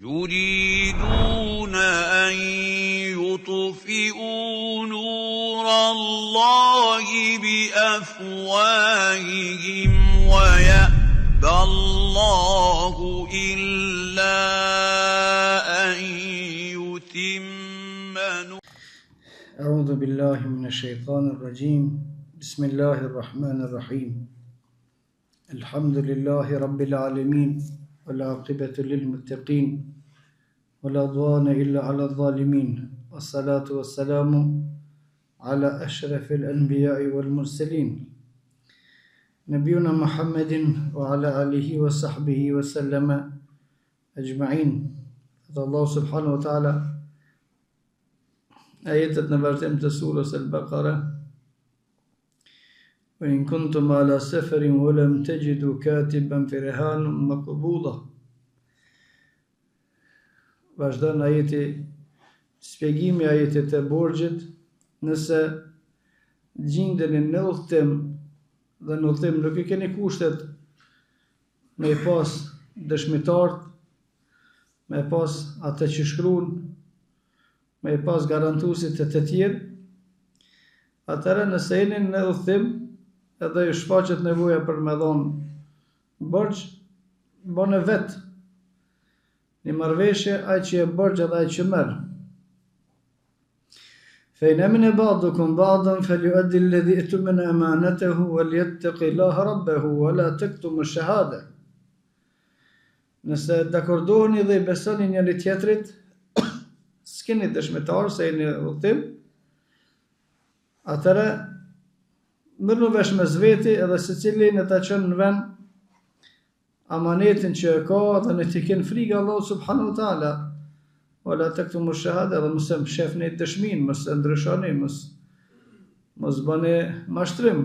يريدون أن يطفئوا نور الله بأفواههم ويأبى الله إلا أن يتم نوره أعوذ بالله من الشيطان الرجيم بسم الله الرحمن الرحيم الحمد لله رب العالمين والعاقبة للمتقين ولا عدوان إلا على الظالمين والصلاة والسلام على أشرف الأنبياء والمرسلين نبينا محمد وعلى آله وصحبه وسلم أجمعين الله سبحانه وتعالى Ajetet në vazhdim të surës El-Bekare Wa in kuntum ala seferin wa lam tajidu katiban firihanun maqbuda. Vazhdon ajeti shpjegimi i ajetit të borxhit, nëse gjindeni në udhëtim dhe në udhëtim nuk i keni kushtet me i pas dëshmitarët, me pas atë që shkruan, me i pas garantuesit e të tjerë, atëherë nëse jeni në udhëtim edhe ju shfaqet nevoja për me dhonë borxh, bone vetë një marrëveshje ai që jep borxh edhe ai që merr. Fe in emine ba'dukum ba'dan felyueddi ledhi utumine emanetehu vel jettekillahe rabbehu ve la tektumu shehade. Nëse dakordoheni dhe i besoni njëri tjetrit, s'keni dëshmitar se jeni udhëtim, atëherë merrnu vesh mes veti edhe secili le ta çon në vend amanetin që e ka dhe le t'i kenë frikë Allahut subhanahu wa taala. Wa la taktumu shahada dhe mos e mshefni dëshminë, mos e ndryshoni, mos mos bëni mashtrim.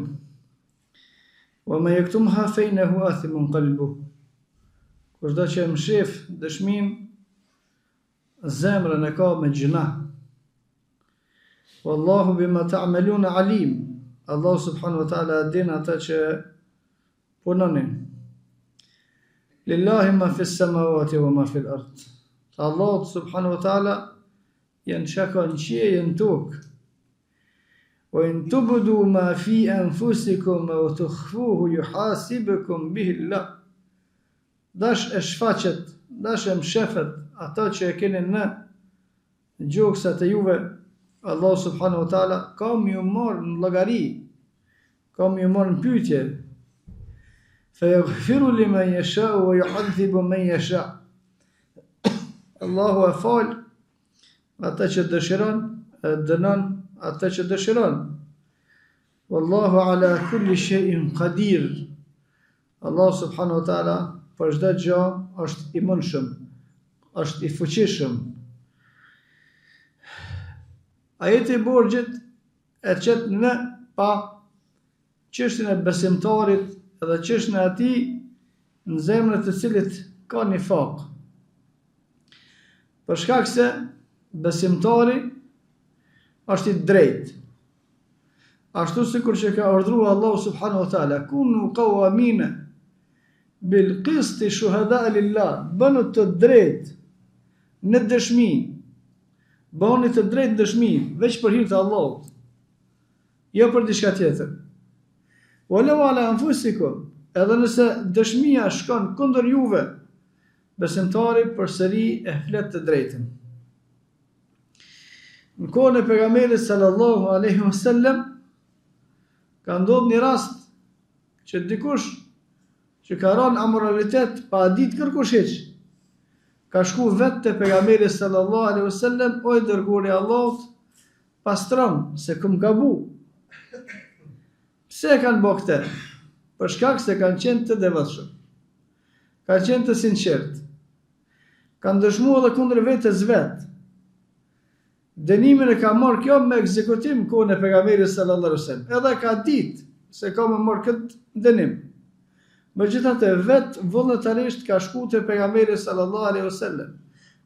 Wa men yaktumha fa innahu athimun qalbuh. Kushdo që e mshef dëshminë, zemrën e ka me gjynah. Wallahu bima ta'malun alim. Allahu subhanahu wa taala e din atë që punoni. Lillahi ma fis samawati wa ma fil ard. Allahut subhanahu wa taala janë çka ka në qiej e në tokë. Wa in tubdu ma fi anfusikum aw tukhfuhu yuhasibkum bihi Allah. Dash e shfaqet, dash e mshefet ato që e keni në gjoksat e juve, Allahu subhanahu wa taala ka me ju marrë në llogari, ka me ju marrë në pyetje. Fa yaghfiru liman yasha wa yu'adhibu man yasha. Allahu e fal atë që dëshiron, e dënon atë që dëshiron. Wallahu ala kulli shay'in qadir. Allahu subhanahu wa taala për çdo gjë është i mundshëm, është i fuqishëm. Ajeti i borxhit e qet në pah çështjen e besimtarit dhe çështjen e atij në zemrën të cilit ka nifak. Për shkak se besimtari është i drejtë. Ashtu sikur që ka urdhëruar Allahu subhanahu wa taala, kunu qawamina bil qisti shuhada lillah, bënu të drejtë në dëshmi. Bëni të drejtë në dëshmi, veç për hir të Allahut. Jo për diçka tjetër. Walau ala anfusikum, edhe nëse dëshmia shkon kundër juve, besimtari përsëri e flet të drejtën. Në kohën e pejgamberit sallallahu alaihi wasallam ka ndodhur një rast që dikush që ka rënë amoralitet pa ditë kërkush hiç, ka shku vetë te pejgamberi sallallahu alaihi wasallam, o i dërguari i Allahut, Pastrom, se kom gabu. Pse e kanë bo këtë? Për shkak se kanë qenë të devotshëm. Kanë qenë të sinqertë. Kanë dëshmu edhe kundër vetes vet. Dënimin e ka marrë kjo me ekzekutim kohën e pejgamberit sallallahu alaihi wasallam. Edhe ka ditë se ka me marrë këtë dënim. Megjithatë vet vullnetarisht ka shku te pejgamberi sallallahu alaihi wasallam.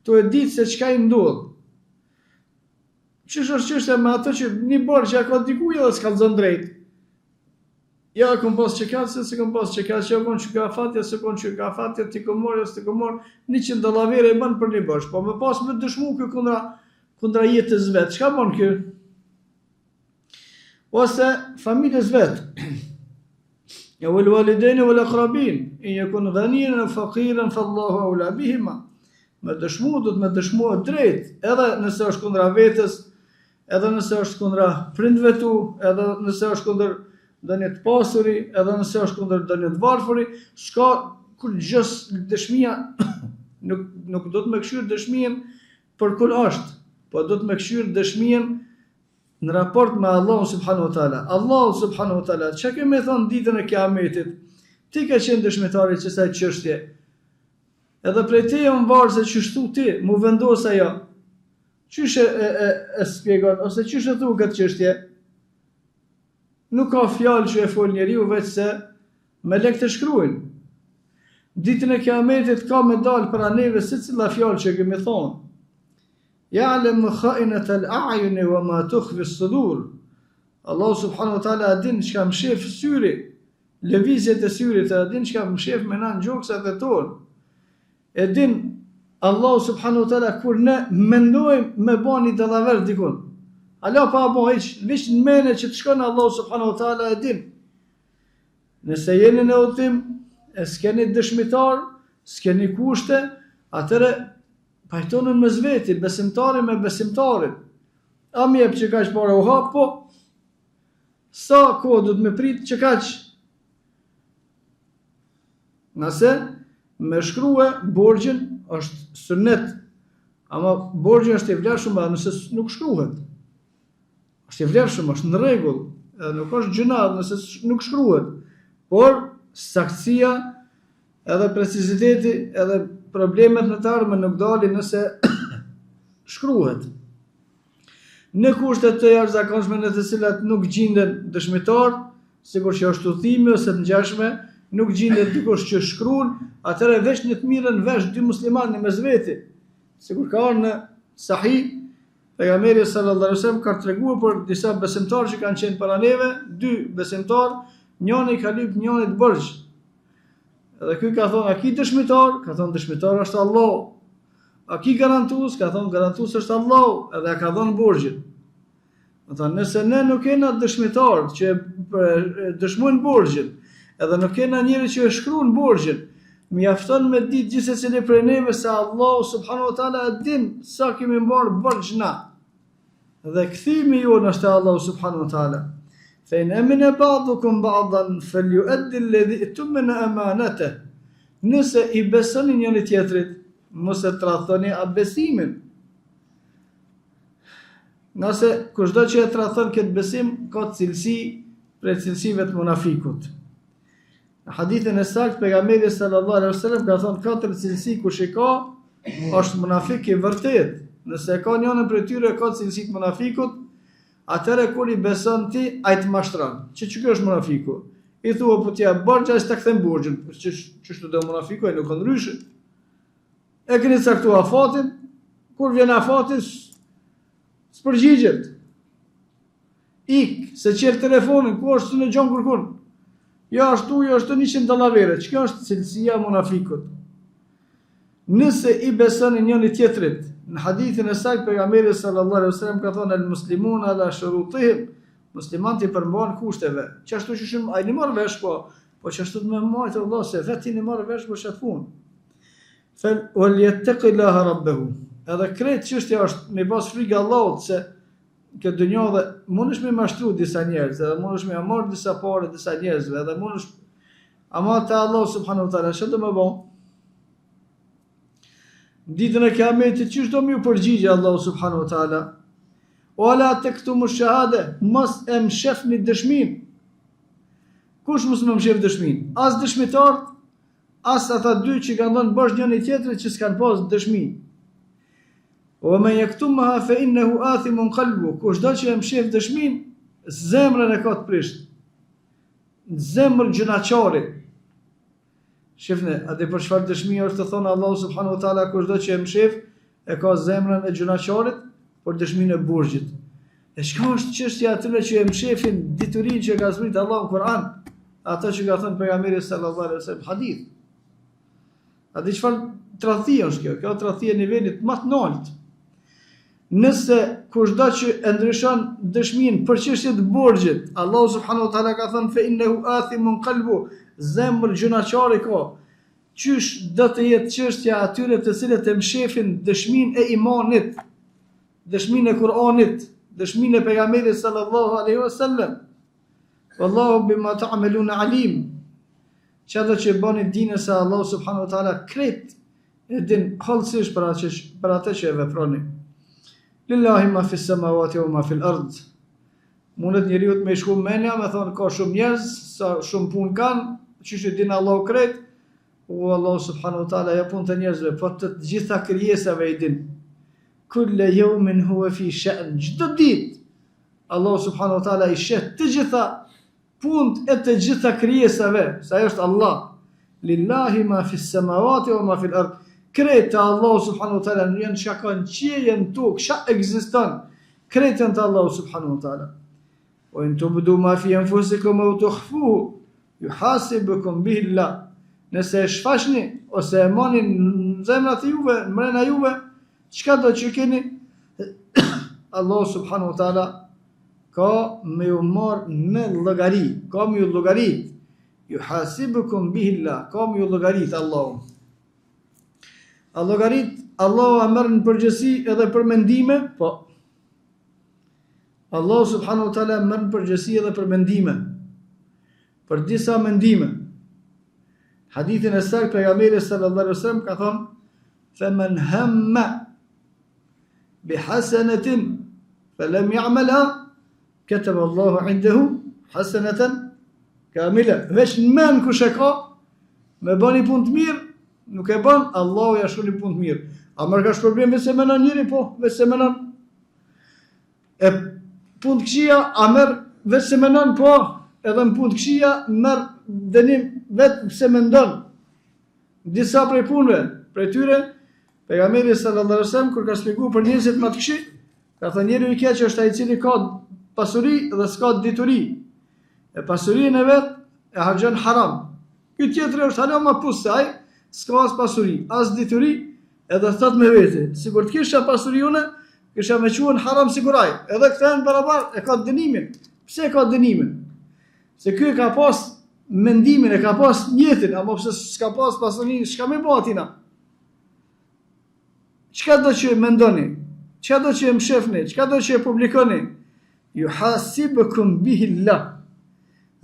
Tu e ditë se çka i ndodh. Qysh është çështja me atë që një borxh ja ka dikuj edhe s'kallzon drejt. Ja, kom pas qekaq, se s'e kom pas qekaq, ja kon qeky afat, ja s'u kon qeky afat, ja t'i kom marrë, ja s't'i kom marrë, 100 dallavere i bën për një borxh, po me pas me dëshmu ky kundra, kundra jetës vet, çka bën ky? Ose familjes vet. Ja wal walidejni wal akrabin, in jekun ganijen eu fakiren, fallahu eula bihima. Me dëshmu, do të me dëshmu drejt, edhe nëse është kundra vetes, edhe nëse është kundra prindve tu, edhe nëse është kundër ndonjë të pasuri, edhe nëse është kundër ndonjë të varfuri, s'ka kurgjë dëshmia nuk nuk do të me kqyr dëshminë për kun është, po do të me kqyr dëshminë në raport me Allahun subhanahu wa taala. Allahu subhanahu wa taala, çka ke me thon ditën e Kiametit? Ti ke qenë dëshmitar i qësaj çështje. Edhe prej teje mvaret se qysh thu ti, mu vendos ajo. Qysh e, e, e, e spjegon, ose qysh e thu këtë çështje? Nuk ka fjalë që e fol njeriu veç se melekët e shkruajnë. Ditën e Kiametit ka me dalë para neve secila fjalë që kemi thonë. Ja'lemu kha'inat al-a'yuni wa ma tukhfi as-sudur. Allahu subhanahu wa taala e din çka mshef syri, lëvizjet e syrit, e din çka mshef me në gjoksat e tonë. E din Allahu subhanahu wa taala kur ne mendojmë me ba një dallaver dikun. Hala pa bo hiç, veç në mene që të shkon Allahu subhanahu wa taala e din. Nëse jeni në udhëtim, e s'keni dëshmitar, s'keni kushte, atëherë pajtohuni mes veti, besimtari me besimtarin. A më jep qekaq pare u hap, po sa kohë do të me prit qekaq? Nëse me shkrue borxhin është sunnet, ama borxhi është i vlefshëm edhe nëse nuk shkruhet. Është i vlefshëm, është në rregull, edhe nuk është gjynah nëse nuk shkruhet. Por saktësia edhe preciziteti edhe problemet në të ardhmen nuk dalin nëse shkruhet. Në kushte të jashtëzakonshme në të cilat nuk gjinden dëshmitarë, sikur që është udhëtimi ose të ngjashme, nuk gjindet dikush që shkruan, atëherë veç le të mirren vesh dy muslimanë në mes veti. Sikur ka ardhur në Sahih, pejgamberi sallallahu alajhi wasallam ka treguar për disa besimtarë që kanë qenë para neve, dy besimtarë, njëri ka lyp njërit borxh. Edhe ky ka thonë, a ki dëshmitar? Ka thonë dëshmitar është Allahu. A ki garantues? Ka thonë garantues është Allahu, edhe e ka dhënë borxhin. Do thonë, nëse ne nuk kena dëshmitar që dëshmojnë borxhin, edhe nuk kena njeri që e shkruan borxhin, mjafton me ditë gjithsecili prej neve se Allahu subhanahu wa taala e din sa kemi marrë borxh na. Dhe kthimi jonë është te Allahu subhanahu wa taala. Fe in emine ba'dukum ba'dan feljueddi ledhi utumina emaneteh. Nëse i besoni njëri tjetrit, mos e tradhtoni atë besimin. Nëse kushdo që e tradhton këtë besim, ka cilësi prej cilësive të munafikut. Në hadithin e saktë pejgamberi sallallahu alaihi wasallam ka thënë katër cilësi kush i ka është munafik i vërtetë. Nëse e ka njënën prej tyre ka cilësi të munafikut, atëherë kur i beson ti, ai të mashtron. Që që ky është munafiku? I thua po t'jap borxh, ai s'ta kthen borxhin. Që qështu do munafiku, ai nuk ka ndryshe. E keni caktu afatin, kur vjen afati, s'përgjigjet. Ik, s'e çel telefonin, ku është s'e gjon kërkun. Jo ashtu, jo ashtu 100 dallavere. Që kjo është cilësia e munafikut. Nëse i besoni njëri tjetrit, në hadithin e saktë pejgamberi sallallahu alaihi wasallam ka thonë el muslimun ala shurutihim, muslimanët i përmbahen kushteve. Qashtu që shumë ai një marr vesh po, po qashtu të më mbajt Allah se vetë një marr vesh për çat punë. Fel wal yattaqillaha rabbahu. Edhe krejt çështja është me pas frikë Allahut se këtë dynja dhe mundesh me mashtru disa njerëz, edhe mundesh me marr disa pare disa njerëzve, edhe mundesh ama te Allahu subhanahu wa taala çka do me bo? Ditën e Kiametit qysh do me ju përgjigj Allahu subhanahu wa taala? Wa la tektumu shahade, mos e mshefni dëshmin. Kush mos me mshef dëshmin? As dëshmitarët, as ata dy që kanë dhënë borxh njëri tjetrit që s'kanë pas dëshmi. Wa men yaktumha fa innahu athimun qalbu, kushdo që e mshef dëshmin, zemrën e ka të prisht. Zemër gjynahqari. Shifne, a di për çfarë dëshmi është tu thonë Allahu subhanahu wa taala kushdo që e mshef e ka zemrën e gjynahqarit, për dëshminë e borxhit. E çka është çështja atyre që e mshefin diturinë që e ka zbrit Allahu në Kur'an? atë që ka thënë pejgamberi sallallahu alaihi wasallam hadith. A di çfarë tradhtie është kjo? Kjo tradhti e nivelit më të lartë. Nëse kushdo që e ndryshon dëshminë për çështje të borxhit, Allahu subhanahu wa taala ka thënë fe innehu athimun qalbu, zemër gjynahqare ka. Qysh do të jetë çështja atyre të cilët e mshefin dëshminë e imanit, dëshminë e Kur'anit, dëshminë e pejgamberit sallallahu alaihi wasallam. Wallahu bima ta'maluna alim. Çado që bëni dini se Allahu subhanahu wa taala krejt e din hollësisht për atë që për atë që e veproni. Lillahi ma fis samawati wa ma fil ard. Mundet njeriut me i shku menja, me thonë ka shumë njerëz, sa shumë punë kanë, qysh i din Allahu krejt, u Allahu subhanahu wa taala jo punët e njerëzve, po të gjitha krijesave i din. Kulle yawmin huwa fi sha'n. Çdo ditë Allahu subhanahu wa taala i sheh të gjitha Punët e të gjitha krijesave, se ai është Allah. Lillahi ma fis samawati wa ma fil ard. Krejt të Allahu subhanahu wa taala janë çka ka në qiej e në tokë, çka ekziston. Krejt janë të Allahu subhanahu wa taala. Wa in tubdu ma fi anfusikum aw tukhfuhu yuhasibukum bihi Allah. Nëse e shfaqni ose e mani në zemrat e juve, në mrena juve, çka do që keni, Allahu subhanahu wa taala Ka me ju marrë në llogari, ka me ju llogarit. Juhasibukum bihillah, ka me ju llogarit Allahu. A llogarit Allahu a merr në përgjegjësi edhe për mendime? Po. Allahu subhanahu wa taala merr në përgjegjësi edhe për mendime. Për disa mendime. Hadithin e saktë pejgamberi sallallahu alaihi wasallam ka thonë: "Faman hamma bi hasenetin felem ja'melha ketebe Allahu indehu haseneten kamile. Veç në men kush e ka, me ba një punë të mirë, nuk e ban, Allahu ja shkrun një punë të mirë. A merr ka shpërblim veç se menon njeri, po, veç se menon. E punë të këqija, a merr veç se menon, po, edhe në punë të këqija, merr dënim veç se mendon. Disa prej punëve, prej tyre, pejgamberi sallallahu alajhi wasallam kur ka shpjeguar për njerëzit më të këqij, ka thënë njeriu i keq është ai i cili ka pasuri dhe s'ka dituri. E pasurinë e vet e harxhon haram. Ky tjetri është hala më pus se ai, s'ka as pasuri, as dituri, edhe thot me vete, sikur të kisha pasuri unë, kisha me çu n'haram sikur ai. Edhe këta janë barabar, e ka dënimin. Pse e ka dënimin? Se ky e ka pas mendimin, e ka pas nijetin, ama pse s'ka pas pasuri, çka me bo atina? Çka do që mendoni? Çka do që e mshefni? Çka do që e publikoni? Juhasibukum bihillah.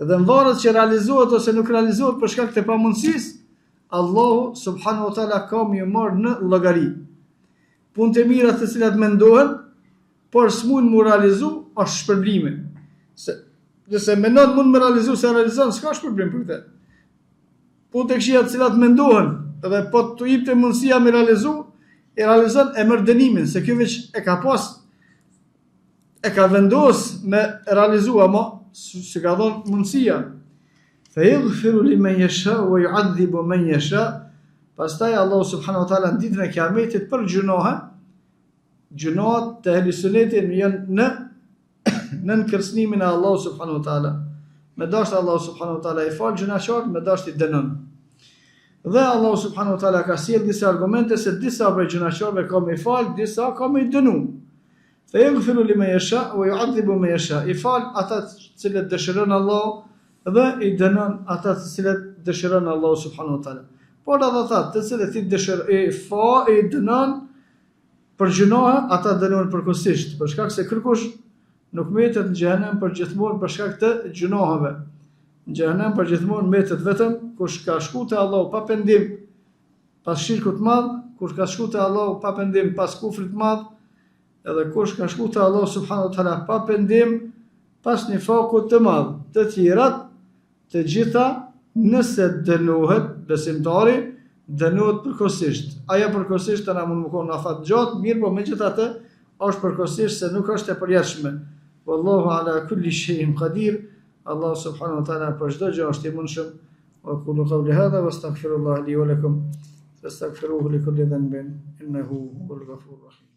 Dhe në varet që realizohet ose nuk realizohet për shkak të pamundësisë, Allahu subhanahu wa taala ka me ju marrë në llogari. Punët e mira të cilat mendohen, por s'mund mu realizu, është shpërblimi. Se, nëse menon mund me realizu, s'e realizon, s'ka shpërblim për këtë. Punët e këqija të cilat mendohen, edhe po të jipte mundësia me realizu, e realizon e merr dënimin, se kjo veç e ka pas, e ka vendos me realizu, ama s'i ka dhonë mundësia. Fe jagfiru li men jesha, ue juadhibu men jesha, pastaj Allahu subhanahu wa ta'ala në ditën e kiametit për gjynahe, Gjynahet te ehli suneti janë në nën kërcënimin e Allahut subhanahu wa taala. Me dashtë Allahu subhanahu wa taala i fal gjynahqarët, me dashtë i dënon. Dhe Allahu subhanahu wa taala ka sjell disa argumente se disa prej gjynahqarëve ka me i fal, disa ka me i dënu. Fe jagfiru li men jesha, ue juadhibu men jesha. I fal ata të cilët dëshiron Allahu dhe i dënon ata të cilët dëshiron Allahu subhanahu wa taala. Por edhe ata të cilët i dëshiron i fa i dënon Për gjynahe, ata dënohen përkohësisht, për shkak se kërkush nuk mbetet në xhehenem për gjithmonë për shkak të gjynaheve. Në xhehenem për gjithmonë mbetet vetëm kush ka shku te Allahu pa pendim pas shirkut të madh, kush ka shku te Allahu pa pendim pas kufrit të madh, edhe kush ka shku te Allahu subhanahu wa taala pa pendim pas nifakut të madh. Të tjerat Të gjitha, nëse dënohet besimtari, dënohet përkohësisht. Ajo përkohësisht tana mund me konë në afat gjatë, mirëpo megjithatë është përkohësisht se nuk është e përjetshme. Wallahu ala kulli shay'in qadir. Allahu subhanahu wa taala për çdo gjë është i mundshëm. Wa aqulu qawli hadha wa astaghfirullah li wa lakum. Fastaghfiruhu li kulli dhanbin innahu huwal ghafurur rahim.